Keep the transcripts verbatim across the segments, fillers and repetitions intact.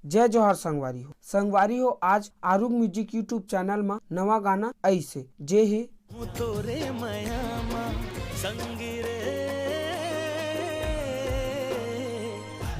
जय जोहार संगवारी हो। संगवारी हो, आज आरुग म्यूजिक YouTube चैनल म नवा गाना आइस हे, जे हे तोरे मया मा संगी रे।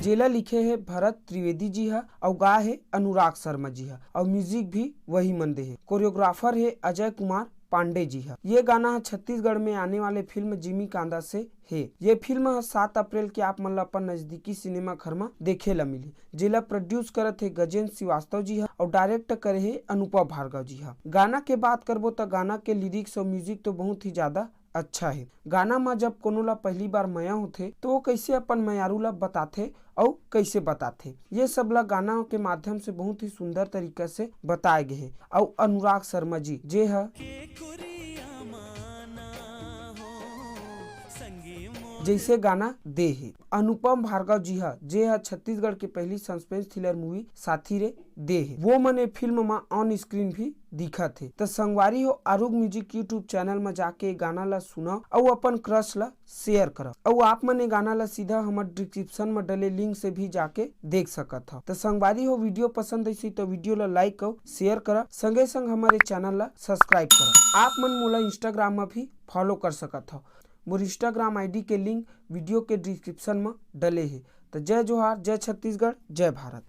जेला लिखे हे भरत त्रिवेदी जी ह अउ गाए हे अनुराग शर्मा जी ह अउ म्यूजिक भी वही मन दे हे। कोरियोग्राफर हे अजय कुमार पांडे जी ह। ये गाना ह छत्तीसगढ़ में आने वाले फिल्म जिमी कांदा से हे। ये फिल्म ह सात अप्रैल के आप मन ल अपन नजदीकी सिनेमा घर म देखे ल मिली, जेला प्रोड्यूस करत हे गजेंद्र श्रीवास्तव जी ह अउ डायरेक्ट करे हे अनुपम भार्गव जी ह। गाना के बात करबो त गाना के लिरिक्स अउ म्यूजिक तो बहुत ही ज्यादा अच्छा हे। गाना म जब कोनो ला पहली बार मया होथे तो वो कैसे अपन मयारू ला बताथे अउ कैसे बताथे, ये सब ला गाना के माध्यम से बहुत ही सुंदर तरीका से बताए गे हे। अउ अनुराग शर्मा जी जे ह जैसे गाना दे हे, अनुपम भार्गव जी ह जे ह छत्तीसगढ़ के पहली सस्पेंस थ्रिलर मूवी साथी रे दे हे, वो मन ए फिल्म म ऑन स्क्रीन भी दिखत हे। त संगवारी हो, आरुग म्यूजिक YouTube चैनल म जाके ए गाना ला सुनव अउ अपन क्रश ला शेयर करव अउ आप मन ए गाना ला सीधा हमर डिस्क्रिप्शन म डले लिंक से भी जाके देख सकत हव। त संगवारी हो, वीडियो पसंद आइस होही त वीडियो ला लाइक अउ शेयर करव, संगे संग हमर ए चैनल ला सब्सक्राइब करव। आप मन मोला इंस्टाग्राम म भी फॉलो कर सकत हव। मोर इंस्टाग्राम आईडी के लिंक वीडियो के डिस्क्रिप्शन म डले हे। त जय जोहार, जय छत्तीसगढ़, जय भारत।